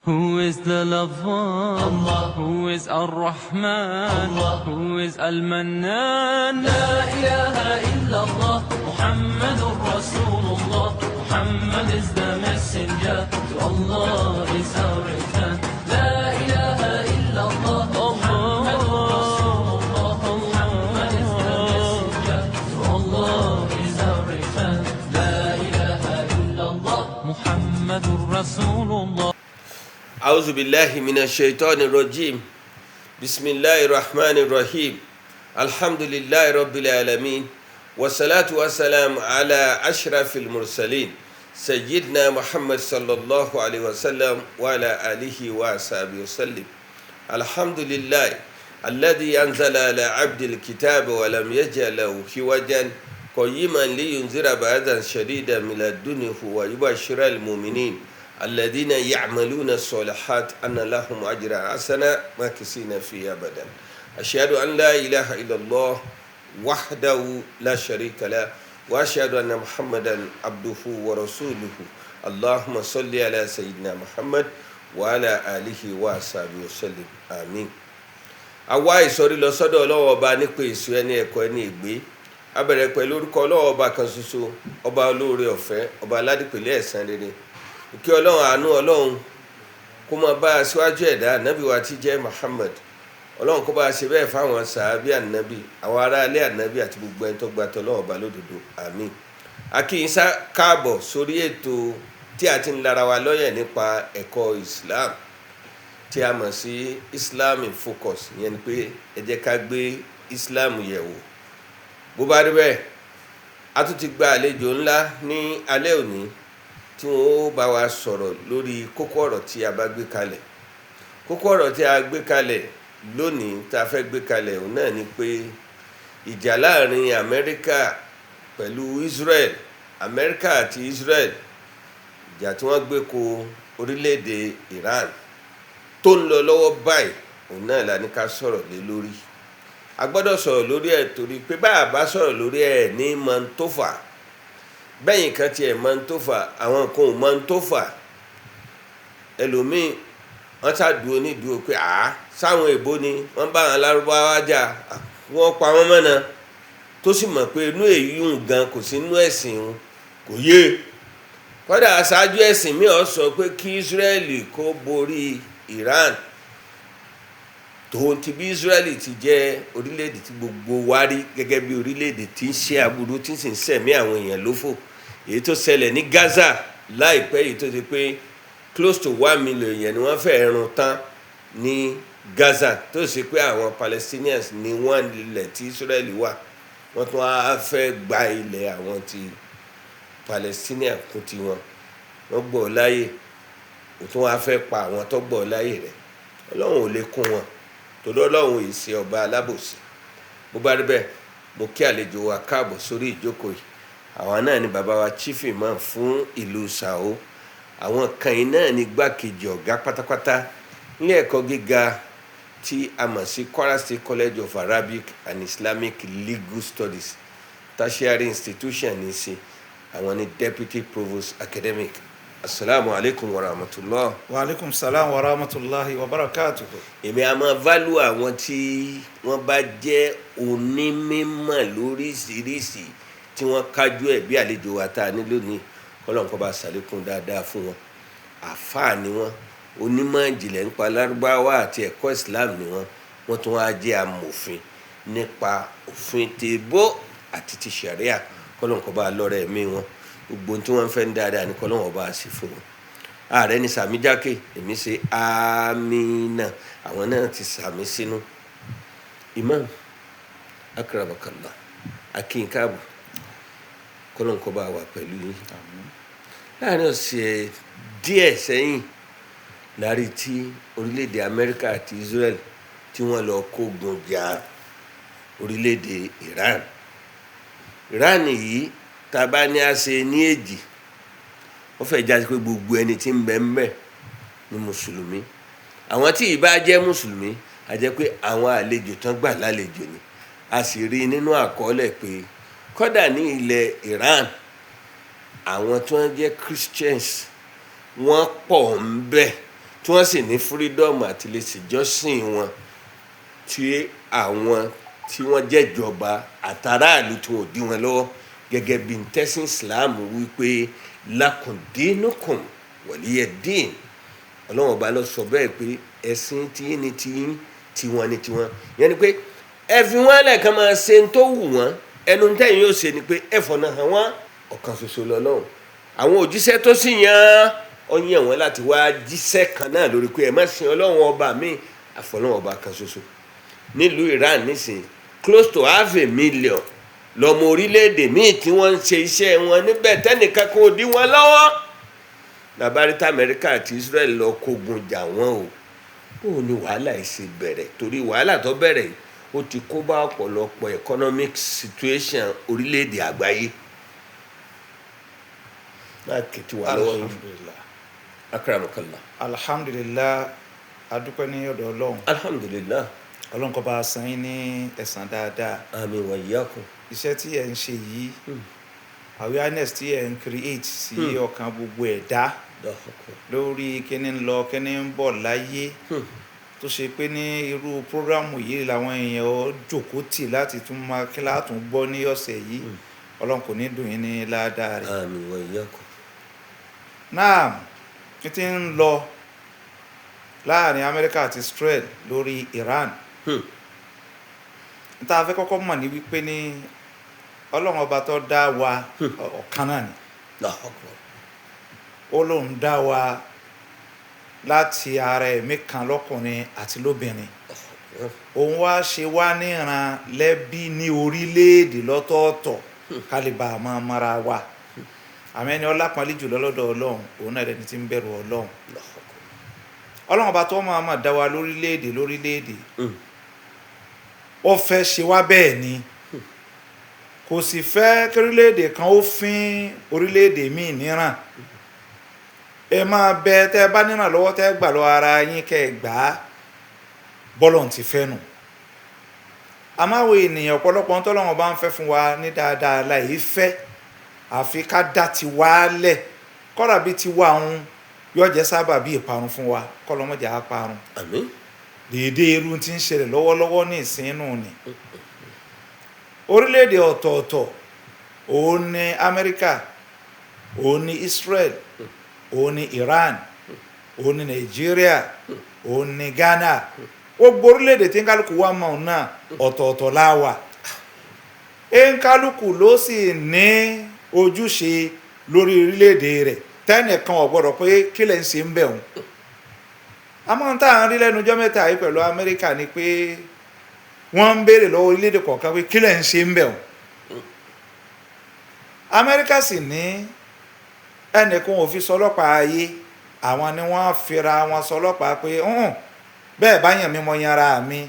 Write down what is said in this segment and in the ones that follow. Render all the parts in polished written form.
Who is the lover? Allah. Who is Ar-Rahman? Allah. Who is Al-Mannan? La ilaha illallah. Muhammadur Rasulullah. Muhammad is the messenger. To Allah is our return. La ilaha illallah. Muhammadur Rasulullah. Muhammad is the messenger. To Allah is our return. La ilaha illallah. Muhammadur Rasulullah. أعوذ بالله من الشيطان الرجيم. بسم الله الرحمن الرحيم. الحمد لله رب العالمين، والصلاة والسلام على أشرف المرسلين، سيدنا محمد صلى الله عليه وسلم وعلى آله وصحبه وسلم. الحمد لله الذي أنزل على عبد الكتاب ولم يجعل له عوجا، قيما لينذر بأسا شديدا من لدنه ويبشر المؤمنين الذين يعملون الصالحات أن لهم أجرا حسنا ماكثين فيه أبدا. أشهد أن لا إله إلا الله وحده لا شريك له، وأشهد أن محمدا عبده ورسوله. اللهم صل على سيدنا محمد وعلى آله وصحبه وسلم. آمين. Àwa ìsọ̀rí lọ sọ́dọ̀ Ọlọ́wọ́ Ọba nípa èso ẹni ẹ̀kọ́ ẹni ìgbé. A bẹ̀rẹ̀ pẹ̀lú orúkọ Ọlọ́wọ́ Ọba kan ṣoṣo, Ọba olóore ọ̀fẹ́, Ọba aládìpẹ̀lẹ̀ ẹ̀san rere. Ìkẹ́ Ọlọ́run, àánú Ọlọ́run kó máa bá aṣíwájú ẹ̀dá, Ànábì wa tí jẹ́ Muhammad. Ọlọ́run kó bá a ṣe bẹ́ẹ̀ fáwọn sàábí Ànábì, àwọn aráalé Ànábì àti gbogbo ẹni tó gba tọ́lọ́wọ́ Ọba lódodo. Àmín. A kí yín káàbọ̀ sórí ètò tí a ti ń lara wa lọ́yẹ̀ nípa ẹ̀kọ́ Islam tí a mọ̀ sí Islam in Focus. Ìyẹn ni pé ẹ jẹ́ ká gbé Islam yẹ̀ wò. Bó bá rí bẹ́ẹ̀, a tún ti gba àlejò ńlá ní alẹ́ òní tí wọ́n ó bá wa sọ̀rọ̀ lórí kókó ọ̀rọ̀ tí a bá gbé kalẹ̀. Kókó ọ̀rọ̀ tí a gbé kalẹ̀ lónìí, tá a fẹ́ gbé kalẹ̀, òun náà ni pé ìjà láàrin Amẹ́ríkà pẹ̀lú Israel, Amẹ́ríkà àti Israel, ìjà tí wọ́n gbé ko orílẹ̀-èdè Iran tó ń lọ lọ́wọ́ báyìí, òun náà la ní ká sọ̀rọ̀ lé lórí. A gbọ́dọ̀ sọ̀rọ̀ lórí ẹ̀ torí pé bá a bá sọ̀rọ̀ lórí ẹ̀ ní mọ̀ ń tó fà bẹ́yìn kan tiẹ̀ mọ̀ ń tó fà, àwọn kan ò mọ̀ ń tó fà. Ẹlòmíì, wọ́n ṣàdúró nídùú pé àá sáwọn èbó ni wọ́n bá àwọn Lárúbáwá jà, wọ́n pa wọ́n mọ́nà, tó sì mọ̀ pé inú èyí ń gan kò sí inú ẹ̀sìn òun, kò yé. Kódà aṣáájú ẹ̀sìn mi ò sọ pé kí Israẹli kó borí Iran, tòun ti bí Israẹli ti jẹ́ orílẹ̀-èdè tí gbogbo wa rí gẹ́gẹ́ bí orílẹ̀-èdè tí ń ṣe aburú, tí ń sì ń sẹ̀mí àwọn èèyàn lófò. Èyí tó ṣẹlẹ̀ ní Gaza láìpẹ́ yìí, tó ti pé close to 1 million yẹn ni wọ́n fẹ́ run tán ní Gaza, tó sì pé àwọn Palestinians ní wọ́n ilẹ̀ tí Israẹli wà, wọ́n tún á fẹ́ gba ilẹ̀ àwọn ti Palestinian kún tiwọn. Wọ́n gbọ́ láyè, ó tún wá fẹ́ pa àwọn tó gbọ́ láyè rẹ̀. Ọlọ́run ò lè kún wọn torí Ọlọ́run yìí ṣe ọba alábòsí. Bó bá rí bẹ́ẹ̀, mo kí àlejò wa káàbọ̀ sórí ìjókòó yìí. Àwọn náà ni bàbá wa Chief Imam fún ìlú Sàó. Àwọn kan yìí náà ní gbákejì ọ̀gá pátápátá nílé ẹ̀kọ́ gíga tí a mọ̀ sí Kwara State College of Arabic and Islamic Legal Studies, tertiary institution ní í ṣe. Àwọn ní Deputy Provost Academic. Asalaamu alaykum wa rahmatulah. Wa alaikum salam wa rahmatulahi wa barakatuhu. Èmi a máa value àwọn tí wọ́n bá jẹ́ onímọ̀ lóríṣiríṣi, tí wọ́n kájú ẹ̀ bí àlejò wa tá a ní lónìí. Kọ́lọ́n kó bá ṣàlékún dáadáa fún wọn. Àfáà ni wọ́n, onímọ̀ ìjìnlẹ̀ nípa Lárúbáwá àti ẹ̀kọ́ Islam ni wọ́n. Wọ́n tún wá jẹ́ amòfin nípa òfin tèbó àti ti ṣàríà. Kọ́lọ́n kó bá lọ́rẹ̀ ẹ̀mí wọn. Gbogbo ohun tí wọ́n ń fẹ́ ń dáadáa ní kọ́lọ́n ọba ṣe fún wọn. Ààrẹ ní sàmí jákè, èmi ṣe àmínà, àwọn náà ti sàmí sínú. Imam, akramakallah, akin káàbọ̀. Kọ́lọ́n kó bá wà pẹ̀lú yín. Láàrin ọ̀sẹ̀ díẹ̀ sẹ́yìn lárí tí orílẹ̀-èdè Amẹ́ríkà àti Israel tí wọ́n lọ kógun jà orílẹ̀-èdè Iran. Iran yìí, tá a bá ní a ṣe ní èjì, wọ́n fẹ́ jáde pé gbogbo ẹni tí ń bẹ ń bẹ ní mùsùlùmí. Àwọn tí ìbá jẹ́ mùsùlùmí, a jẹ́ pé àwọn àlejò tán gbà lálejò ni. A sì rí nínú àkọọ́lẹ̀ pé kódà ní ilẹ̀ Iran, àwọn tí wọ́n jẹ́ Christians, wọ́n pọ̀ ń bẹ tí tí wọ́n sì ní freedom àti lè ṣèjọ́sìn wọn, tí àwọn tí wọ́n jẹ́jọba àtàràlù tí wọ́n ò dí wọn lọ́wọ́, gẹ́gẹ́ bí tẹ́sán Islam wípé lakum dinukum waliya din. Ọlọ́wọ́n ọba lọ sọ bẹ́ẹ̀ pé ẹ̀sìn tiyín ni tiyín, tiwọn ni tiwọn. Yẹn ni pé ẹ fi wọ́n lẹ̀ kàn máa ṣe ń tó wù wọ́n. Ẹnu tẹ́yìn yóò ṣe ni pé ẹ fọ̀nà hàn wọ́n. Ọ̀kan ṣoṣo lọ́lọ́run. Àwọn òjíṣẹ́ tó sì yan ọ yàn wọ́n láti wá jíṣẹ́ kan náà lórí pé ẹ má sin Ọlọ́run ọba mi àfọlọ́run ọba kan ṣoṣo. Nílùú Iran nísìnyí, close to 500,000 lọ́mọ orílẹ̀-èdè míì tí wọ́n ń ṣe iṣẹ́ wọn níbẹ̀, tẹ́nìkan kò dí wọn lọ́wọ́. Labarita Amẹ́ríkà àti Israel lọ kógun jà wọ́n o. Bó ní wàhálà yìí ṣe bẹ̀rẹ̀? Torí wàhálà tó bẹ̀rẹ̀ yìí, ó ti kó bá ọ̀pọ̀lọpọ̀ economic situation orílẹ̀-èdè àgbáyé. Máa kìtì wà lọ́wọ́ yín. Alhamdulilah. Akramakallah. Alhamdulilah, adúpẹ́ ní ọ̀dọ̀ Ọlọ́run. Alhamdulilah. Ọlọ́run kó bá a san yín ní ẹ̀san dáadáa. Àmín wa iyyakum. Iṣẹ́ tí ẹ̀ ń ṣe yìí, awareness tí ẹ̀ ń create sí ọkàn gbogbo ẹ̀dá Allahu akbar. lórí kíní ń lọ, kíní ń bọ̀ láyé, tó ṣe pé ní irú program yìí làwọn èèyàn ó jókòó tì láti tún máa kí látún gbọ́ ní ọ̀sẹ̀ yìí. Ọlọ́run kò ní dùn yín ní ládàá rẹ̀. Àmín wa iyyakum. Náà ní ti ń lọ láàrin Amẹ́ríkà àti Israel lórí Iran, n ta fẹ́ kọ́kọ́ mọ̀ ní wípé ní Ọlọ́run ọba tó dá wa, ọ̀kan náà ni. Allahu akbar. Ó lóun dá wa láti ara ẹ̀mí kan, lọ́kùnrin àti lóbìnrin. Òun wá ṣe wá níran lẹ́bí ní orílẹ̀-èdè lọ́tọ̀ọ̀tọ̀ ká lè bá a máa mara wa. Àmọ́ ẹni ọlápọ̀nlé jùlọ lọ́dọ̀ Ọlọ́run, òun náà lẹni tí ń bẹ̀rù Ọlọ́run. Allahu akbar. Ọlọ́run ọba tó máa máa dá wa lórílẹ̀-èdè lórílẹ̀-èdè, ó fẹ́ ṣe wá bẹ́ẹ̀ ni. Kò sì fẹ́ kí orílẹ̀-èdè kan ó fín orílẹ̀-èdè míì níran. Ẹ máa bẹ, tẹ́ ẹ bá níran lọ́wọ́, tẹ́ ẹ gbà lọ ara yín, kẹ́ ẹ gbà á bọ́lọ̀ ti fẹ́ nù. Àmọ́ àwọn ènìyàn, ọ̀pọ̀lọpọ̀ ń tọ́lọ́wọ́n bá ń fẹ́ fún wa ní dáadáa láì fẹ́, àfi ká dá ti wá lẹ̀. Kọ́ra bí ti wá òun yóò jẹ́ sábà bí ìparun fún wa, kọ́lọ́mọjà á parun. Àmín. Déédéé irú tí ń ṣẹlẹ̀ lọ́wọ́lọ́wọ́ ní ìsínú ni orílẹ̀-èdè ọ̀tọ̀ọ̀tọ̀, òun ní Amẹ́ríkà, òun ní Israel, òun ní Iran, òun ní Nàìjíríà, òun ní Ghana. Gbogbo orílẹ̀-èdè tí ń kálukú wà mọ̀ náà, ọ̀tọ̀ọ̀tọ̀ la wà. Ń kálukú ló sì ní ojúṣe lórí orílẹ̀-èdè rẹ̀, tẹ́nìkan ò gbọ́dọ̀ pé kílẹ̀ ń ṣe ń bẹ̀ òun. Àmọ́ tá à ń rí lẹ́nu ọjọ́ mẹ́ta yìí pẹ̀lú Amẹ́ríkà ni pé wọ́n ń béèrè lọ́wọ́ orílẹ̀-èdè kọ̀ọ̀kan pé kílẹ̀ ń ṣe ń bẹ̀ òun. Amẹ́ríkà sì ní ẹnìkan ò fi sọlọ́pàá ayé, àwọn ni wọ́n fira wọn sọlọ́pàá pé hùn bẹ́ẹ̀ bá yàn mí, mo yan ara mi,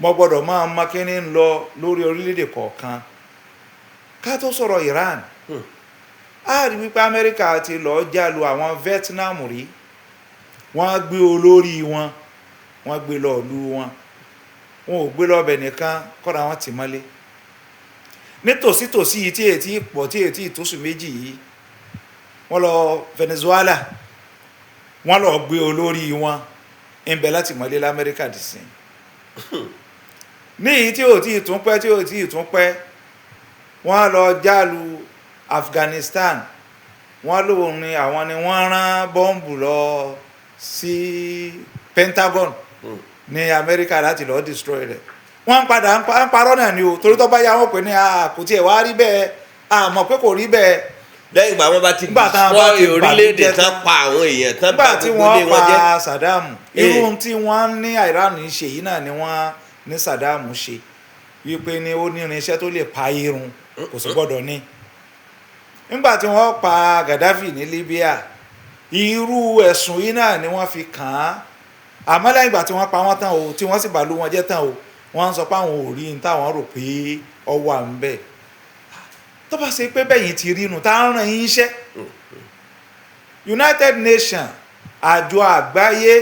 mo gbọ́dọ̀ máa mọ kíní ń lọ lórí orílẹ̀-èdè kọ̀ọ̀kan. Ká tó sọ̀rọ̀ Iran, a rí wípé Amẹ́ríkà ti lọ́ọ́ jálu àwọn Vietnam rí. Wọ́n gbé olórí wọn, wọ́n gbé lọ ìlú wọn. Wọn ò gbé lọ́bẹ̀ nìkan kọ́ra, wọn tì mọ́lé nítòsítòsí yìí tí ètí pọ̀, tí ètí ìtòsù méjì yìí. Wọ́n lọ Venezuela, wọ́n lọ gbé olórí wọn, ń bẹ láti mọ́lé lamẹ́ríkà dì sí ní èyí tí ò tí ì tún pẹ́, tí ò tí ì tún pẹ́. Wọ́n lọ jálu Afghanistan, wọ́n lóun ni àwọn ni wọ́n rán bọ́ǹbù lọ sí Pentagon ní Amẹ́ríkà láti lọ́ọ́ destroy rẹ̀. Wọ́n ń padà ń parọ́ náà ni o, torí tó bá yá wọn pè ní kò tiẹ̀ wá rí bẹ́ẹ̀, àmọ́ pé kò rí bẹ́ẹ̀. Lẹ́yìn ìgbà wọn bá ti Nígbà táwọn bá ti destroy orílẹ̀-èdè bàlújẹ́ tán, tán. pa àwọn èèyàn tán, Nígbà bà tí gbogbo ilé wọ́n wọn jẹ́. pa Saddam, irú tí wọ́n ní Iran ṣe yìí náà ni wọ́n ní Saddam ṣe, wípé ní ó ní irinṣẹ́ tó lè pa irun, kò sì gbọ́dọ̀ ní. Nígbà tí wọ́n pa Gaddafi ní Libya, irú ẹ̀sùn yìí náà ni wọ́n fi kàn án. Àmọ́ lẹ́yìn ìgbà tí wọ́n pa wọ́n tán o, tí wọ́n sì bàlú wọn jẹ́ tán o, wọ́n ń sọ pé àwọn ò rí ní táwọn rò pé ọwọ́ à ń bẹ̀. Tó bá ṣe pé bẹ́yìn ti rí inú tá a ràn yín iṣẹ́ United Nations, àjọ àgbáyé,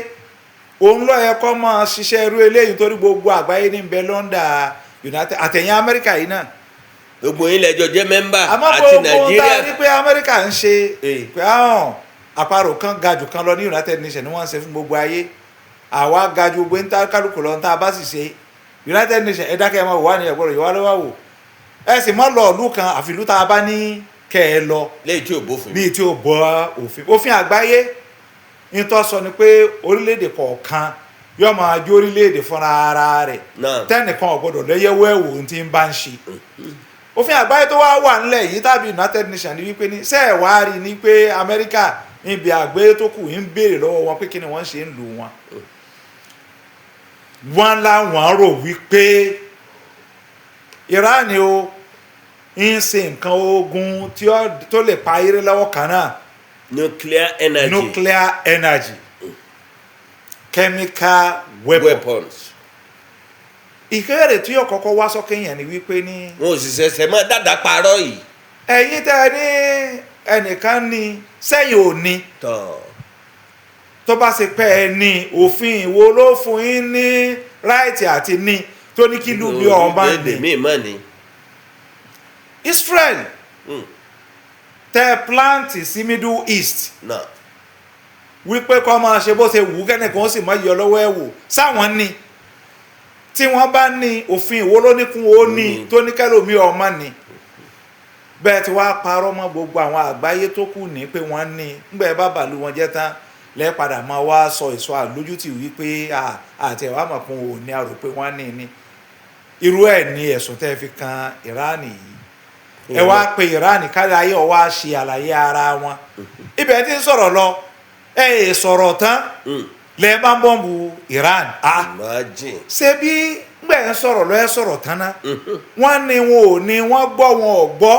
òun ló yẹ kó máa ṣiṣẹ́ irú eléyìí, torí gbogbo àgbáyé ní bẹ lọ́ndà United àtẹ̀yìn Amẹ́ríkà yìí náà. Gbogbo yín lẹ́jọ́ jẹ́ member Àmọ́ àti gbogbo ohun tá Nàìjíríà. a rí pé Amẹ́ríkà ń ṣe pé ahọ́n Àparò kan ga jù kan lọ ní United Nations ni wọ́n ń ṣe fún gbogbo ayé. Àwa ga ju gbogbo níta kálukú lọ tá a bá sì ṣe United Nations, ẹ dákẹ́, ẹ máa wò wá ní ẹ̀gbọ́n rẹ̀ wá lọ́wọ́ wò, ẹ sì mọ́ lọ ìlú kan àfi ìlú tá a bá ní kẹ́ ẹ lọ. Léyìí tí ò bófin. Ní tí ó bọ́ òfin àgbáyé nítọ́ sọ ni pé orílẹ̀-èdè kọ̀ọ̀kan yóò máa jó orílẹ̀-èdè fúnra ara rẹ̀, tẹ́nìkan ò gbọ́dọ̀ lẹ́yẹ̀wò ẹ̀wò ohun tí ń bá ń ṣe. Òfin àgbáyé tó wá wà nílẹ̀ yìí tàbí United Nations ni wípé ní ṣé ẹ̀ wá rí ni pé Amẹ́ríkà níbi àgbáyé tó kù ń béèrè lọ́wọ́ wọn pé kí ni wọ́n ṣe ń lù wọn. Wọ́n láwọn rò wípé Iran o ń ṣe nǹkan ogun tí ó tó lè pa ayé lọ́wọ́ kan náà. Nuclear energy. Nuclear energy, chemical weapon. Weapons. Ìkéèrè tí yóò kọ́kọ́ wá sọ́kè yẹn ni wípé ní Wọn ò sì ṣẹ̀ṣẹ̀ máa dáadáa parọ́ yìí. Ẹ̀yin tẹ́ ẹ ní ẹnìkan ní sẹ́yìn ò ní, tó bá ṣe pé ẹ ní, òfin ìwo ló fún yín ní right àti ní tó ní kí lù bí ọmọ Orílẹ̀-èdè ní míì mọ̀ ni. Israel tẹ plant sí Middle East wípé kọ́ máa ṣe bó ṣe wù ú, kẹ́nìkan ó sì máa yọ lọ́wọ́ ẹ̀ wò sáwọn ní. Tí wọ́n bá ní, òfin ìwo ló ní kún ó ní tó ní kẹ́lòmí ọmọ ní bẹ́ẹ̀ tí wàá parọ́ mọ́ gbogbo àwọn àgbáyé tó kù ní pé wọ́n ní? Ńgbẹ́ bá bàlú wọn jẹ́ tán, lẹ́ẹ̀padà máa wá sọ ìsọ àlójútì wípé àti ẹ̀wà mọ̀ pé òun ní àrò pé wọ́n ní ní irú ẹ̀ ní ẹ̀sùn tẹ́ fi kan Ìránì yìí. Ẹ wá pe Ìránì kárí ayé ọ wá ṣe àlàyé ara wọn. Ibẹ̀ tí ń sọ̀rọ̀ lọ, ẹ ẹ sọ̀rọ̀ tán, lẹ́ẹ̀ bá ń bọ́ǹbù Iran. Imagine. Ṣé bí ngbẹ̀ ń sọ̀rọ̀ lọ, ẹ sọ̀rọ̀ tán ná, wọ́n ní wọn ò ní, wọ́n gbọ́, wọn ò gbọ́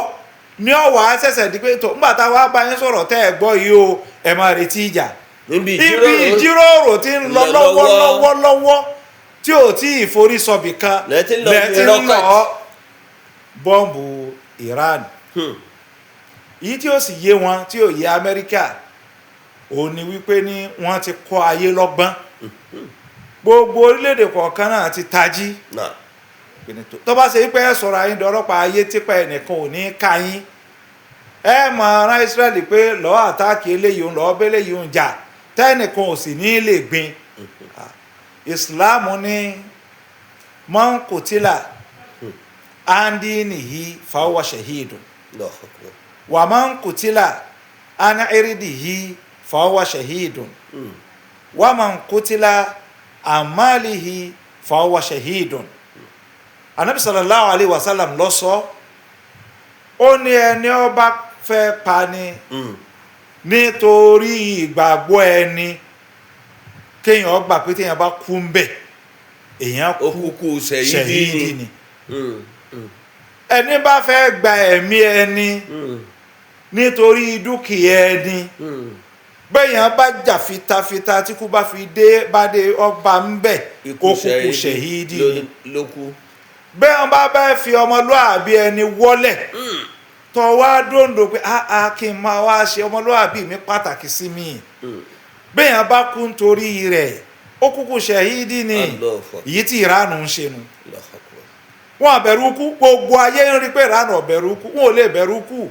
ní ọ̀wà ṣẹ̀ṣẹ̀ di pé tó ńgbà tá a wá bá yín sọ̀rọ̀ tẹ́ ẹ gbọ́ yìí o, ẹ máa retí ìjà. Níbi Ibi ìjíròrò ìjíròrò tí ń lọ lọ lọ́wọ́. lọ́wọ́ lọ́wọ́ tí ò tí ì forí sọbì kan, lẹ́tí ń lọ lẹ́tí bí ń rocket. lọ bọ́ǹbù Iran. Yìí tí ó sì yé wọn, tí ò yé Amẹ́ríkà, òun ni wípé ní wọ́n ti kọ́ ayé lọ́gbọ́n, gbogbo orílẹ̀-èdè kọ̀ọ̀kan náà ti tají. Tó bá ṣe wípé ẹ sọ̀rọ̀ ayé dọ́lọ́pàá ayé típa ẹnìkan ò ní ká yín, ẹ mọ̀ ará Ísírẹ́lì pé lọ́ọ́ attack eléyìí òun, lọ́ọ́ bẹ́lẹ̀ yìí òun jà, tẹ́nìkan ò sì ní lè gbin. Ìsìláàmù ní man qutila an dinihi fahuwa shahidun Allahu Akbar. wa man qutila an irdihi fahuwa shahidun wa man qutila an malihi fahuwa shahidun. Anabi sallallahu alayhi wa sallam ló sọ, ó ní ẹni ó bá fẹ́ pa ni nítorí ìgbàgbọ́ ẹni, kéèyàn gbà pé téèyàn bá kú ń bẹ̀, èèyàn Ó kú kúkú ṣẹ̀yídì ṣẹ̀hídì ni. ni. Ẹni bá fẹ́ gba ẹ̀mí ẹni nítorí dúkìá ẹni, bẹ́yàn bá jà fitafita, tí kú bá fi dé bá dé ọba ń bẹ̀, Ikú ó kúkú ṣẹ̀hídì ni. Ló kú. Bẹ́ẹ̀ bá bá fi ọmọlúàbí ẹni wọ́lẹ̀, tọ́ wá dòǹdò pé áá kí n máa wá ṣe ọmọlúàbí mi pàtàkì sí mi, bẹ́yàn bá kú nítorí rẹ̀, ó kúkú ṣẹ̀hídì ni. Allahu Akbar. Èyí tí Ìránù ń ṣe nu. Allahu Akbar. Wọn àbẹ̀rù kú, gbogbo ayé ń rí pé Ìránù ọ̀bẹ̀rù kú. Wọn ò lè bẹ̀rù kú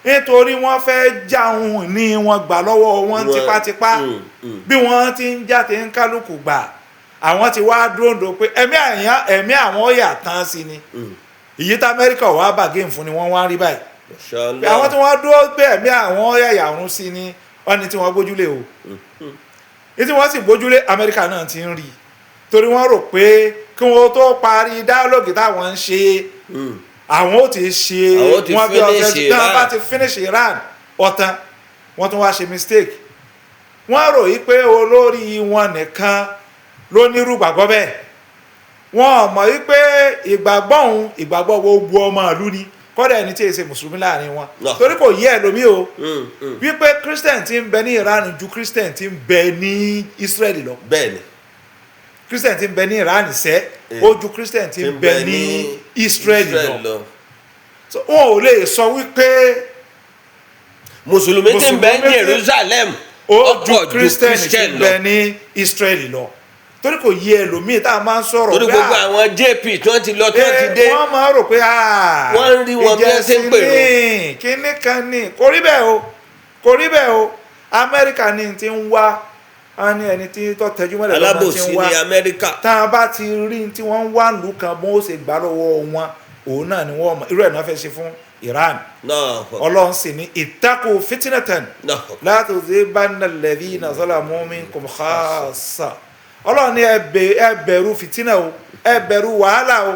nítorí wọ́n fẹ́ já ohun ní wọn gbà lọ́wọ́ wọn tipátipá. Bí wọ́n ti ń jáde ń kálukú gbà, àwọn ti wá dúró pé ẹ̀mí àyàn ẹ̀mí àwọn ó yà tán sí ni. Èyí tí Amẹ́ríkà wà bargain fún ni wọ́n wá rí báyìí. Mashallah. Pé àwọn tí wọ́n dúró pé ẹ̀mí àwọn yàyà ọ̀run sí ni, wọ́n ní tí wọ́n gbójúlé o, ní tí wọ́n sì gbójúlé, Amẹ́ríkà náà ti ń rí i torí wọ́n rò pé kí wọ́n tó parí dialogue táwọn ń ṣe, àwọn ó ti ṣe Àwọn ó ti wọ́n bí ọ̀sẹ̀ finish tí wọ́n bá Iran. ti finish Iran ọ̀tán. Wọ́n tún wá ṣe mistake, wọ́n rò yí pé olórí wọn nìkan ló nírú gbàgbọ́ bẹ́ẹ̀. Wọ́n mọ̀ wípé ìgbàgbọ́ òun, ìgbàgbọ́ gbogbo ọmọ ìlú ni, kọ́dà ẹni tí èsè mùsùlùmí láàrin wọn, No. torí kò yé ẹlòmíì o wípé Christian ti ń bẹ ní Iran ju Christian ti ń bẹ ní Israeli lọ. Bẹ́ẹ̀ni. Christian ti ń bẹ ní Iran sẹ́, ó ju Christian ti ń bẹ ní Israeli lọ. So, wọn ò lè sọ wípé Mùsùlùmí tí ń bẹ ní Mùsùlùmí Jerusalem ó ó ju pọ̀ ju Christian ti Christian ń lọ. bẹ ní Israeli lọ, torí kò yé ẹlòmíì tá a máa ń sọ̀rọ̀ Torí pé, gbogbo àwọn JP tí wọ́n ti lọ, tí wọ́n ti dé, wọ́n máa rò pé ah, Wọ́n ń rí wọn bí wọ́n ṣe ń pèrò. ìjẹsìn ní kíní kan ní. Kò rí bẹ́ẹ̀ o, kò rí bẹ́ẹ̀ o. Amẹ́ríkà ní ti ń wá, á ní ẹni tí tó tẹjú mọ́lẹ̀ lọ́mọ ti Alábòsí ń wá. ní Amẹ́ríkà. Tá a bá ti rí tí wọ́n ń wá lù kan, bó ṣe gbà lọ́wọ́ wọn, òun náà ni wọ́n mọ̀. Irú ẹ̀ náà fẹ́ ṣe fún Iran. Náà. Ọlọ́run sì ní ittaqu fitnatan Náà. la tusibanna alladhina zalamu minkum khassa. Ọlọ́run ní ẹ bẹ̀rù fìtínà o, ẹ bẹ̀rù wàhálà o,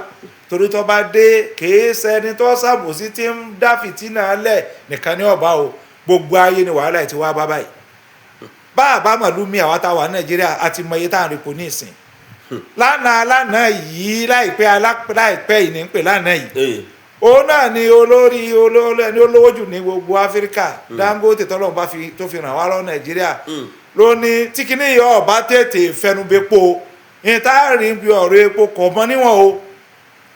torí tó bá dé, kìí ṣẹni tó ṣàbòsí tí ń dá fìtínà lẹ̀ nìkan ní ọba o, gbogbo ayé ni wàhálà ẹ̀ ti wá bá báyìí. Bá a bá màlúù mi, àwa tá a wà ní Nàìjíríà àti mọ iye tá à ń rí kò ní ìsìn. Lánàá lánàá yìí, láìpẹ́ yìí ní ń pè lánàá yìí, òun náà ni olórí olórí ẹni olówó jù ní gbogbo Áfíríkà, Dangote, tọ́lọ́run bá fi tó fi ràn wá lọ Nàìjíríà, ló ní tí kinní yìí ọba tètè fẹnubẹ́pọ̀ ní tá a rí bí ọ̀rọ̀ epo kọ̀ mọ́ níwọ̀n o,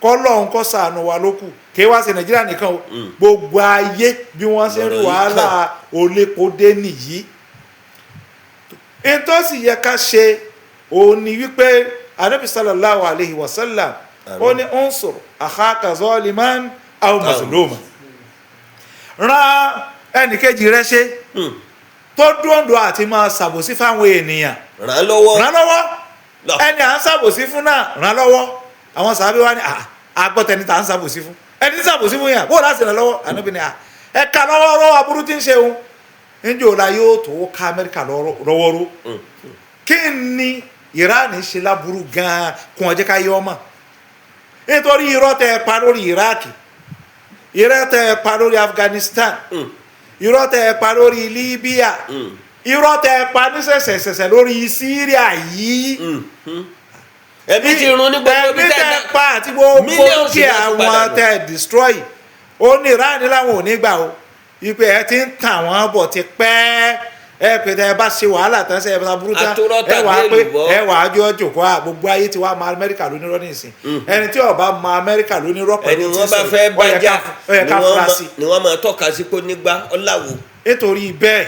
kọ́lọ́hún kó ṣàánú wa ló kù. Kí wá sí Nàìjíríà nìkan o, gbogbo ayé bí wọ́n ṣe ń rí Lọ̀rọ̀ yìí. Wàhálà olépo dé nìyí. N tó sì yẹ ká ṣe òun ni wípé Anabi sallallahu alayhi wa sallam, ó ní unsur akhaka zaliman aw mazluma, rán ẹnìkejì rẹ ṣe tó dúndùn àti máa ṣàbòsí fáwọn ènìyàn. Ràn án lọ́wọ́. Ràn lọ́wọ́. Lọ. Ẹni à ń ṣàbòsí fún náà, ràn lọ́wọ́. Àwọn sàbí wa ni àgbọ̀tẹ̀ni tá à ń ṣàbòsí fún, ẹni tí ń ṣàbòsí fún yàn, bó láti ràn lọ́wọ́? Ànábì ni ẹ ká lọ́wọ́ lọ́wọ́ aburú tí ń ṣe òun. Níjó la yóò tó ká Amẹ́ríkà lọ́wọ́ ró? Kí ni Iran ṣe láburú gan-an kún ọjọ́ ká yọ ọmọ? Nítorí irọ́ tẹ ẹ pa lórí Iraq, irọ́ tẹ ẹ pa lórí Afghanistan, irọ́ tẹ ẹ pa lórí Libya, irọ́ tẹ ẹ pa ní ṣẹ̀ṣẹ̀ṣẹ̀ṣẹ̀ lórí Syria yìí. Ẹbí ti run ní gbogbo ibi ẹbí tẹ́ tẹ ẹ pa àti gbogbo Millions dúkìá láti padà wọn nù. tẹ destroy, ó ní Iran láwọn ò ní gbà o, ipe ẹ ti ń tàn wọ́n bọ̀ ti pẹ́. Ẹ pé tẹ ẹ bá ṣe wàhálà tán, ṣe ẹ bá burú tán, Àtúrọ́ ẹ wàá tàbí pé èlùbọ́. ẹ wàá jọ jòkó à. Gbogbo ayé ti wá ma Amẹ́ríkà lónírọ́ nísìn. Ẹni tí ó bá ma Amẹ́ríkà lónírọ́ ẹni pẹ̀lú tí wọ́n bá sọ fẹ́ yìí, ó yẹ bájà ó yẹ ká fura sí. ni wọ́n máa tọ́ka sí pé nígbà ọ̀làwò. Nítorí bẹ́ẹ̀,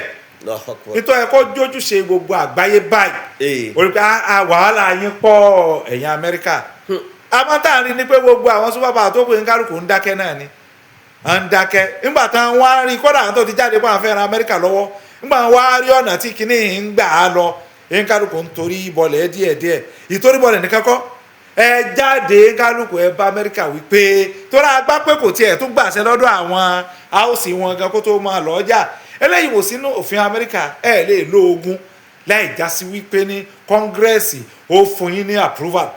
nítorí ẹ kó jójúṣe gbogbo àgbáyé báyìí, orí pé wàhálà yín pọ̀, ẹ̀yin Amẹ́ríkà. Àmọ́ tá à ń rí ni pé gbogbo àwọn super power tó kù ní kálukú ń dákẹ́ náà ni, à ń dákẹ́. Nígbà táwọn wá rí kódà àwọn tó ti jáde pé àwọn fẹ́ ran Amẹ́ríkà lọ́wọ́, nígbà wọn wá rí ọ̀nà tí kinní yìí ń gbà á lọ, ní kálukú ń torí bọlẹ̀ díẹ̀díẹ̀. Ìtorí bọlẹ̀ nìkan kọ́, ẹ jáde kálukú, ẹ bá Amẹ́ríkà wípé torí agbá pé kò tiẹ̀ tún gbàṣẹ lọ́dọ̀ àwọn house wọn gan kó tó máa lọ ọjà. Eléyìí wò sínú òfin Amẹ́ríkà, ẹ lè lo ogun láì já sí wípé ní Congress ó fún yín ní approval.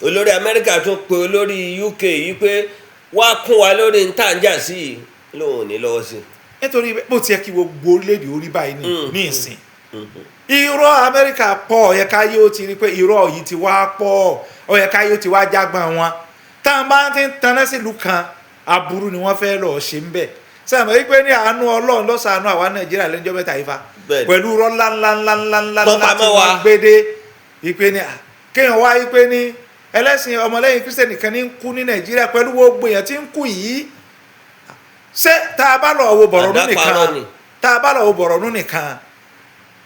Olórí Amẹ́ríkà tún pe olórí UK yìí pé wá kún wa lórí ntànjà sí i, lóun ò ní lọ́wọ́ sí i. Nítorí bó ti yẹ kí gbogbo orílẹ̀-èdè orí báyìí ní ní ìsìn, irọ́ Amẹ́ríkà pọ̀. Ó yẹ káyé ó ti rí pé irọ́ yìí ti wá pọ̀, ó yẹ káyé ó ti wá jágbọ́n wọn. Tá a bá ti ń taná sílùú kan, aburú ni wọ́n fẹ́ lọ́ọ́ ṣe ń bẹ̀. Sẹ́mi wípé ní àánú Ọlọ́run lọ́sàánú àwa Nàìjíríà lẹ́jọ́ mẹ́ta yìí fa Bẹ́ẹ̀ni. pẹ̀lú irọ́ ńláńláńláńláńlá Tán tí pamọ́ wa. wọ́n gbé dé ìpè ní kéèyàn wá wípé ní ẹlẹ́sìn ọmọlẹ́yìn Kírísítẹ́nì kan ní ń kú ní Nàìjíríà pẹ̀lú gbogbo èèyàn tí ń kú yìí. Ṣé tá a bá lọ wo Bọ̀rọ̀nú Àdáparọ́ nìkan, ni. tá a bá lọ wo Bọ̀rọ̀nú nìkan,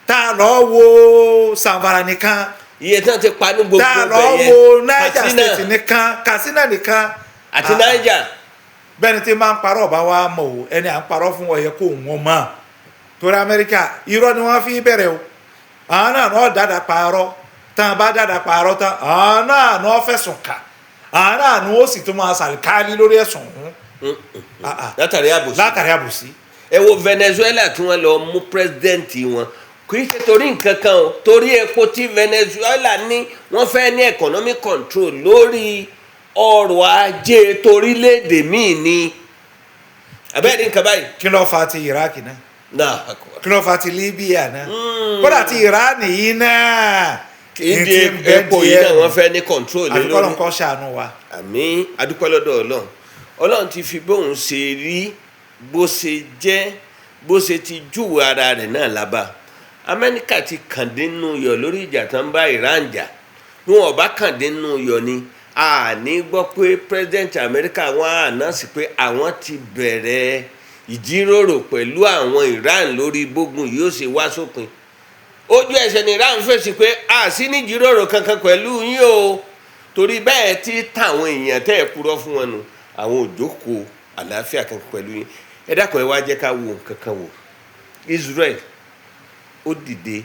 tá a lọ wo Zamfara nìkan, Iye tí wọ́n ti pa ní gbogbo tá a lọ ibẹ̀ yẹn, wo Niger Katsina State nìkan, Katsina nìkan àti Niger. Bẹ́ẹ̀ni tí máa ń parọ́ ọba wa mọ̀ o, ẹni à ń parọ́ fún, ó yẹ kó wọ́n mọ̀. Torí Amẹ́ríkà, irọ́ ni wọ́n fi bẹ̀rẹ̀ o. Àwọn náà náà dáadáa parọ́ tán, bá dáadáa parọ́ tán, àwọn náà náà fẹ̀sùn kà, àwọn náà ni ó sì tún máa ṣàlìkálí lórí ẹ̀sùn ọ̀hún. Látàrí àbòsí. Látàrí àbòsí. Ẹ wo Venezuela tí wọ́n lọ mú president wọn, kì í ṣe torí nǹkan kan o, torí epo tí Venezuela ní, wọ́n fẹ́ ní economic control lórí ọrọ̀ ajé torílẹ̀-èdè míì ni. Abẹ́rẹ́ nǹkan báyìí. Kí ló fa ti Iraq náà? Náà. Kí ló fa ti Libya náà? Kódà ti Iran yìí náà. Ìdí epo yìí náà wọ́n fẹ́ ní control lé Àfikọ́ lórí. lọ́nkọ́ ṣàánú wa. Àmín. Adúpẹ́ lọ́dọ̀ Ọlọ́run. Ọlọ́run ti fi bóun ṣe rí, bó ṣe jẹ́, bó ṣe ti júwe ara rẹ̀ náà lába. Amẹ́ríkà ti kàndínú yọ̀ lórí ìjà tó ń bá Iran jà. Bí wọn bá kàndínú yọ̀ ni, a ní gbọ́ pé president Amẹ́ríkà wọn á announce pé àwọn ti bẹ̀rẹ̀ ìjíròrò pẹ̀lú àwọn Iran lórí bógun yóò ṣe wá sópin. Ojú ẹsẹ̀ ní Iran fèsì pé a sì ní jíròrò kankan pẹ̀lú yín o, torí bẹ́ẹ̀ tí táwọn èèyàn tẹ́ ẹ̀ purọ́ fún wọn nù, àwọn òjókòó àlàáfíà kankan pẹ̀lú yín. Ẹ dákun, ẹ wá jẹ́ ká wo nǹkan kan wò. Israel Ó dìde,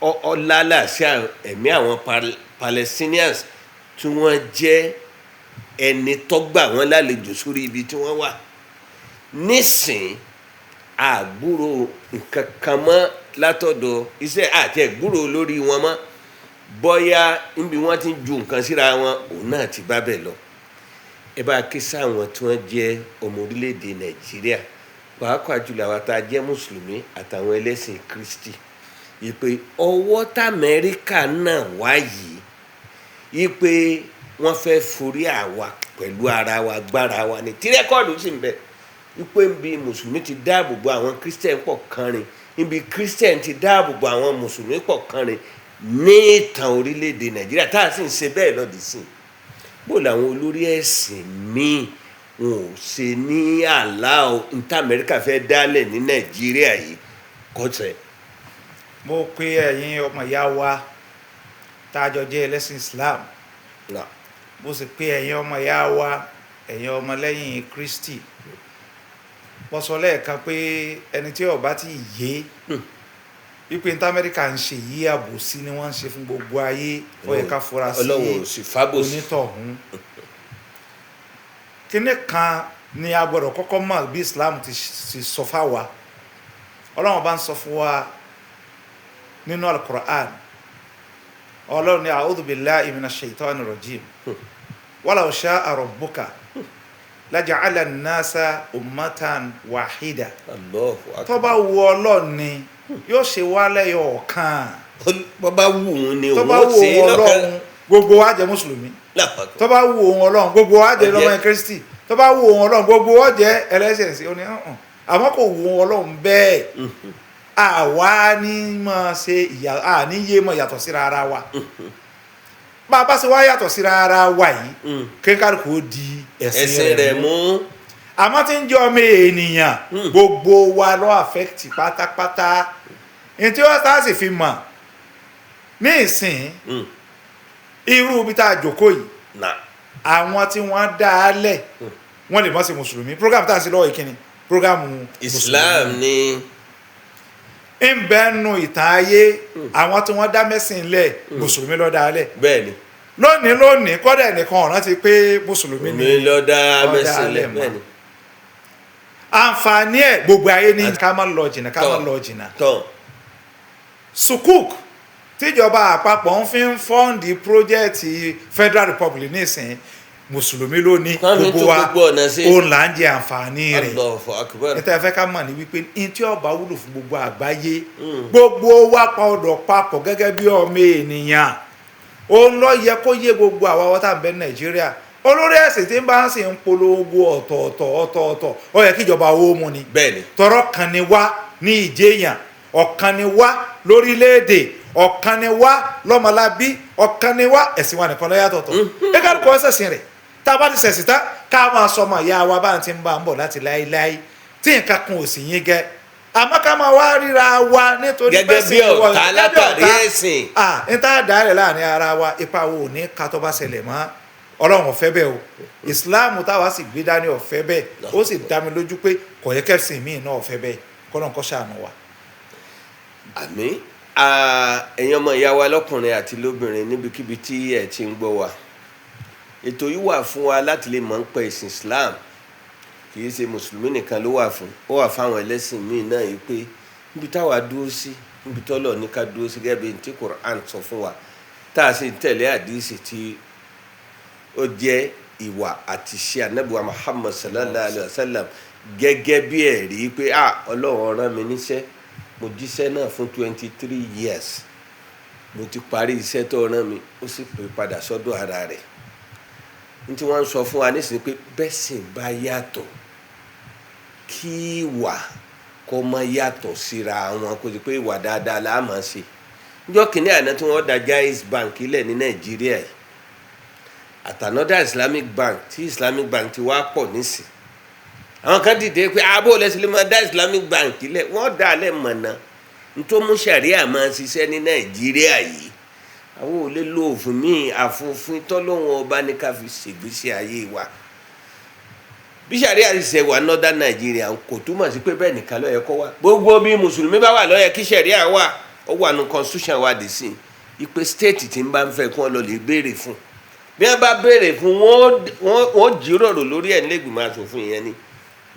ó lálàsí ẹ̀mí àwọn Palestinians tí wọ́n jẹ́ ẹni tó gbà wọ́n lálejò sórí ibi tí wọ́n wà. Nísìn, àgbúrò nǹkan kan mọ́ látọ̀dọ̀ iṣẹ́ àti ẹ̀gbúrò lórí wọn mọ́. Bọ́yá níbi wọ́n ti ń ju nǹkan síra wọn, òun náà ti bá bẹ̀ lọ. Ẹ bá ké sáwọn tí wọ́n jẹ́ ọmọ orílẹ̀-èdè Nàìjíríà, pàápàá jùlọ àwọn tá a jẹ́ mùsùlùmí àtàwọn ẹlẹ́sìn Kristi, ìpè ọwọ́ t'Amẹ́ríkà náà wá yìí, ìpè wọ́n fẹ́ forí àwa pẹ̀lú ara wa gbára wa ni, tí record sì ń bẹ wípé níbi mùsùlùmí ti dáàbò bo àwọn Christian pọ̀ kánrin, níbi Christian ti dáàbò bo àwọn mùsùlùmí pọ̀ kánrin ní ìtàn orílẹ̀-èdè Nàìjíríà, tá a sì ń ṣe bẹ́ẹ̀ lọ́dì sí i. Bó làwọn olórí ẹ̀sìn míì wọn ò ṣe ní àlá o ní Amẹ́ríkà fẹ́ dálẹ̀ ní Nàìjíríà yìí kọ́tẹ̀? Mo pe ẹ̀yin ọmọ ìyá wa tá a jọ jẹ́ ẹlẹ́sìn Islam, mo sì pe ẹ̀yin ọmọ ìyá wa, ẹ̀yin ọmọlẹ́yìn Kristi. Mo sọ lẹ́ẹ̀kan pé ẹni tí ó bá ti yé wípé ní Amẹ́ríkà ń ṣe yí, àbòsí ni wọ́n ń ṣe fún gbogbo ayé, ó yẹ ká fura sí Ọlọ́run ò sì fábòsí. onítọ̀hún. Kíní kan ni a gbọ́dọ̀ kọ́kọ́ mọ̀ bí Islam ti sọ fáwa. Ọlọ́run bá ń sọ fún wa nínú Al-Qur'an. Ọlọ́run ní: "A'udhu billahi minash shaitani rajim. Walaw sha'a rabbuka laja'ala an-nasa ummatan wahida." Allahu akbar. Tó bá wu Ọlọ́run ni yóò ṣe wá lẹ́yọ ọ̀kan. Bó bá wù ú ni Tó òun bá ó wù ṣe é òun lọ́kàn. Ọlọ́run, gbogbo wa jẹ́ mùsùlùmí. Lápapọ̀. Tó bá wù òun Ọlọ́run, gbogbo wa jẹ́ Ọjẹ́. lọ́mọ Kristi. Tó bá wù òun Ọlọ́run, gbogbo wa jẹ́ ẹlẹ́sìn sí oní hàn. Àmọ́ kò wù òun Ọlọ́run bẹ́ẹ̀. Àwa ní máa ṣe ìyà, àní yé mọ̀ yàtọ̀ síra ara wa. Bá a bá ṣe wá yàtọ̀ síra ara wa yìí, kíkálukú ó di ẹ̀sìn ẹ̀sìn rẹ̀ rẹ̀ mú. Àmọ́ tí ń jẹ́ ọmọ ènìyàn, gbogbo wa ló affect pátápátá. Ní tí wọ́n tá a sì fi mọ̀ ní ìsìn, irú ibi tá a jókòó yìí, Nà. àwọn tí wọ́n dá a lẹ̀, wọ́n lè mọ̀ sí mùsùlùmí. Program tá a ṣe lọ́wọ́ yìí, kíni program? Islam ni. Ń bẹ́ nu ìtàn ayé, àwọn tí wọ́n dá mẹ́sìn lẹ̀, mùsùlùmí ló dá a lẹ̀. Bẹ́ẹ̀ ni. Lónìí lónìí, kọ́dà ẹnìkan ọ̀ràn ti pé mùsùlùmí ni mi lọ dá ó dá mẹ́sìn lẹ̀. lẹ̀ mọ́. Bẹ́ẹ̀ ni. Àǹfààní ẹ̀, gbogbo ayé ní. Ká má lọ jìnnà, ká má Tọ́. lọ jìnnà. Tọ́. Sukuk tíjọba àpapọ̀ ń fi ń fund project Federal Republic nísìnyí, mùsùlùmí ló ní. Kán fi Gbogbo tún wa gbogbo ọ̀nà ṣe. òun là ń jẹ àǹfààní rẹ̀. Allahu akbar. Níta ẹ fẹ́ ká mọ̀ ní wípé ní tí ó bá wúlò fún gbogbo àgbáyé, gbogbo wa pa ọ̀dọ̀ papọ̀ gẹ́gẹ́ bí ọmọ ènìyàn, òun ló yẹ kó yé gbogbo àwa wọ́n tá à ń bẹ ní Nàìjíríà. Olórí ẹ̀sìn tí ń bá ń sì ń polongo ọ̀tọ̀ọ̀tọ̀ ọ̀tọ̀ọ̀tọ̀, ó yẹ kí ìjọba owó mu ni. Bẹ́ẹ̀ ni. Tọrọ kan ni wá ní ìjẹyàn, ọ̀kan ni wá lórílẹ̀‐èdè, ọ̀kan ni wá lọ́mọlábí, ọ̀kan ni wá. Ẹ̀sìn wa nìkan ló yàtọ̀tọ̀. Ẹ ká kọ́ ṣẹ̀sìn rẹ̀. Tá a bá ti ṣẹ̀sìn tán, ká máa sọ ọmọ ìyá wa bá ń ti ń bá ń bọ̀ láti láéláé, tí nǹkan kan ò sì yín gẹ́. Àmọ́ ká máa wá ríra wa nítorí Gẹ́gẹ́ pẹ́sìn bí wọ- ọ̀tá gẹ́gẹ́ bí látàrí ọ̀tá. ẹ̀sìn. Ah, n tá a dá rẹ̀ láàrin ara wa, ipa wo ò ní ká tó bá ṣẹlẹ̀ mọ́. Ọlọ́run ò fẹ́ bẹ́ẹ̀ o. Ìsìláàmù táwa sì gbé dání ò fẹ́ bẹ́ẹ̀. Ó sì dá mi lójú pé kò yẹ kẹ́sìn míì náà ò fẹ́ bẹ́ẹ̀. Kọ́lọ́n kó ṣàánú wa. Àmín. Ẹ̀yin ọmọ ìyá wa lọ́kùnrin àti lóbìnrin, níbikíbi tí ẹ ti ń gbọ́ wa, ètò yìí wà fún wa láti lè mọ̀ ń pẹ́ ìsìn Islam. Kì í ṣe mùsùlùmí nìkan ló wà fún, ó wà fáwọn ẹlẹ́sìn míì náà yìí, pé níbi táwa dúró sí, níbi tọ́lọ̀ ní ká dúró sí, gẹ́gẹ́ bí tí Quran sọ fún wa, tá a sì ń tẹ̀lé àdìsí tí ó jẹ́ ìwà àti ṣe anabiwa Muhammad sallallahu alayhi wa sallam gẹ́gẹ́ bí ẹ̀rí pé Ọlọ́run rán mi níṣẹ́, mo jíṣẹ́ náà fún 23 years, mo ti parí iṣẹ́ tó rán mi, ó sì pè padà sọ́dọ̀ ara rẹ̀. Ní tí wọ́n ń sọ fún wa nísìnyí pé bẹ́sìn bá yàtọ̀, kí ìwà kó má yàtọ̀ síra wọn, kó sì pé ìwà dáadáa la máa ṣe. Níjọ́ kìíní àná tí wọ́n dá Jaiz Bank ilẹ̀ ní Nàìjíríà yìí àtànádà Islamic Bank, tí Islamic Bank ti wá pọ̀ nísìn, àwọn kan dìde pé abo lẹ́sìn lè máa dá Islamic Bank ilẹ̀. Wọ́n dá alẹ́ mọ̀nà nítorí mú sàríà máa ṣiṣẹ́ ní Nàìjíríà yìí. Àwọn ò lè lo òfin míì àfòfin tọ́lọ́wọ́n ọba ní ká fi ṣègbésí ayé wa. Bí sàríà ti ṣe wà Northern Nigeria kò túmọ̀ sí pé bẹ́ẹ̀ nìkan ló yẹ kó wà. Gbogbo bí mùsùlùmí bá wà ló yẹ kí sàríà wà. Ó wà nù constitution wa dì sí ipe state tí ń bá ń fẹ́ kí wọ́n lọ lè béèrè fún. Bí wọ́n bá béèrè fún, wọ́n jíròrò lórí ẹ̀ nílẹ̀gbìmọ̀ asòfin yẹn ni,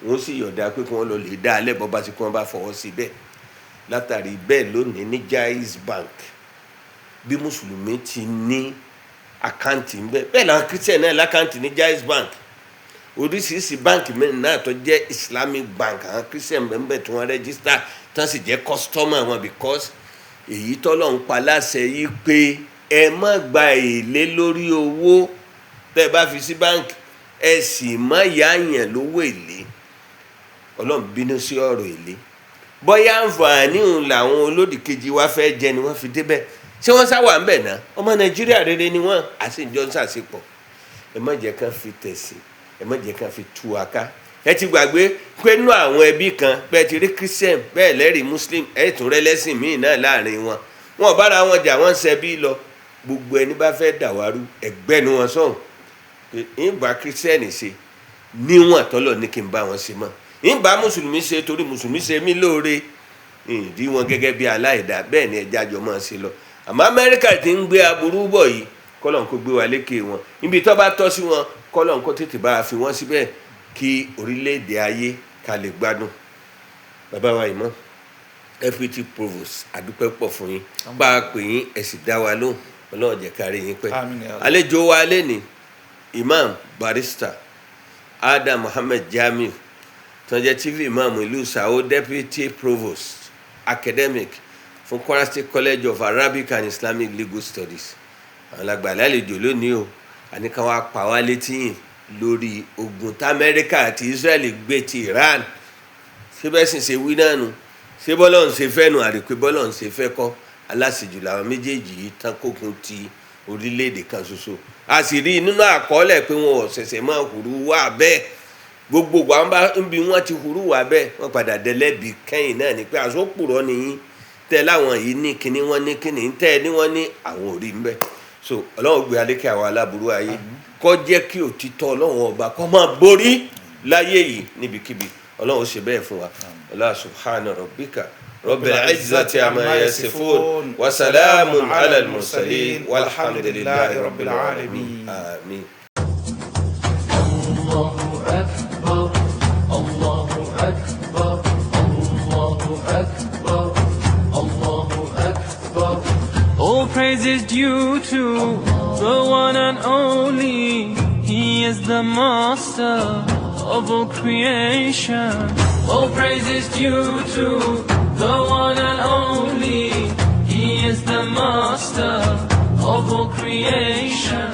wọ́n sì yọ̀dá pé kí wọ́n lọ lè dá alẹ́ bọ́ bá ti kí wọ́n bá fọwọ́ sí bẹ́ẹ̀. Látàrí bẹ́ẹ̀, lónìí ní Jaiz Bank, bí mùsùlùmí ti ní account ń bẹ, bẹ́ẹ̀ làwọn Christian náà l'account ní Jaiz Bank. Oríṣiríṣi báǹkì mẹ́rin náà tó jẹ́ Islamic bank, àwọn Christian bẹ́ẹ̀ tí wọ́n register tán sì jẹ́ customer wọn, because èyí tọ́lọ̀ ń pa láṣẹ yìí pé ẹ má gba èlé lórí owó tẹ́ ẹ bá fi sí báǹkì, ẹ sì má yáàyàn lówó èlé. Ọlọ́run bínú sí ọ̀rọ̀ èlé. Bóyá àǹfààní òun làwọn olódì kejì wa fẹ́ jẹ ni wọ́n fi débẹ̀. Ṣé wọ́n sáwà ń bẹ̀ náà? Ọmọ Nàìjíríà rere ni wọ́n, àti ìjọ ń ṣàṣepọ̀. Ẹ má jẹ́ kán fi tẹ̀sìn, ẹ má jẹ́ kán fi tú wa ká. Ẹ ti gbàgbé pé nínú àwọn ẹbí kan bẹ́ẹ̀ ti rí Christian, bẹ́ẹ̀ lẹ́rìí Muslim, ẹ tún rẹ́ lẹ́sìn míì náà láàrin wọn. Wọn ò bára wọn jà, wọ́n ń ṣẹbí lọ. Gbogbo ẹni bá fẹ́ dàwárú, ẹgbẹ́ ni wọ́n sọ̀hún pé ń bá Christian ṣe níwọ̀n tọ́lọ̀ ní kí n bá wọn ṣe mọ́, ń bá mùsùlùmí ṣe torí mùsùlùmí ṣe mí lóore, ìdí wọn gẹ́gẹ́ bí aláìdá. Bẹ́ẹ̀ ni ẹja jọ máa ṣe lọ. Àmọ́ Amẹ́ríkà ti ń gbé aburú bọ̀ yìí, kọ́lọ́n kó gbé wa lékè wọn. Ibi tó bá tọ́ sí wọn, kọ́lọ́n kó tètè bá a fi wọ́n síbẹ̀ kí orílẹ̀-èdè ayé ká lè gbádùn. Bàbá wa ìmọ̀ Deputy Provost, àdúpẹ́ pọ̀ fún yín. Bá a pè yín, ẹ sì dá wa lóhùn. Ọlọ́run jẹ́ ká rí yín pẹ́. Àmín ya Allah. Àlejò wa lẹ́ni, Imam Barrister Adam Muhammed Jamiu, tó ń jẹ́ Chief Imam ìlú Sao, Deputy Provost Academic fún Kwara State College of Arabic and Islamic Legal Studies. Àwọn làgbà lálejò lónìí o. Àní ká wá pa wá létí yìn lórí ogun tí Amẹ́ríkà àti Israel gbé ti Iran. Ṣé bẹ́ẹ̀ sì ṣe wí náà nu? Ṣé bọ́lọ̀ ń ṣe fẹ́ nu? Àdìpé bọ́lọ̀ ń ṣe fẹ́ kọ́. Aláṣejù làwọn méjèèjì yìí tán kókun ti orílẹ̀-èdè kan ṣoṣo. A sì rí i nínú àkọọ́lẹ̀ pé wọn ò ṣẹ̀ṣẹ̀ máa hùrù wá bẹ́ẹ̀. Gbogbo wa ń bá ń bi wọ́n ti hùrù wá bẹ́ẹ̀, wọ́n padà dẹlẹ́bi kẹ́yìn náà ni pé àsopùrọ̀ nìyí tẹ́ láwọn yìí ní kíní, wọ́n ní kíní tẹ́ ní wọ́n ní àwọn ò rí ń bẹ́ẹ̀. So Ọlọ́run gbé alékè àwọn aláburú ayé, kó jẹ́ kí òtítọ́ Ọlọ́run ọba kó máa borí láyé yìí níbikíbi. Ọlọ́run ó ṣe bẹ́ẹ̀ fún wa. Allah subhana rabbika rabbil izzati amma yasifun wa salamun ala al-mursalin walhamdulillahi rabbil alamin. Àmín. الله أكبر، الله أكبر، الله أكبر، الله أكبر. All praise is due to the one and only. He is the master of all creation. All praise is due to the one and only. He is the master of all creation.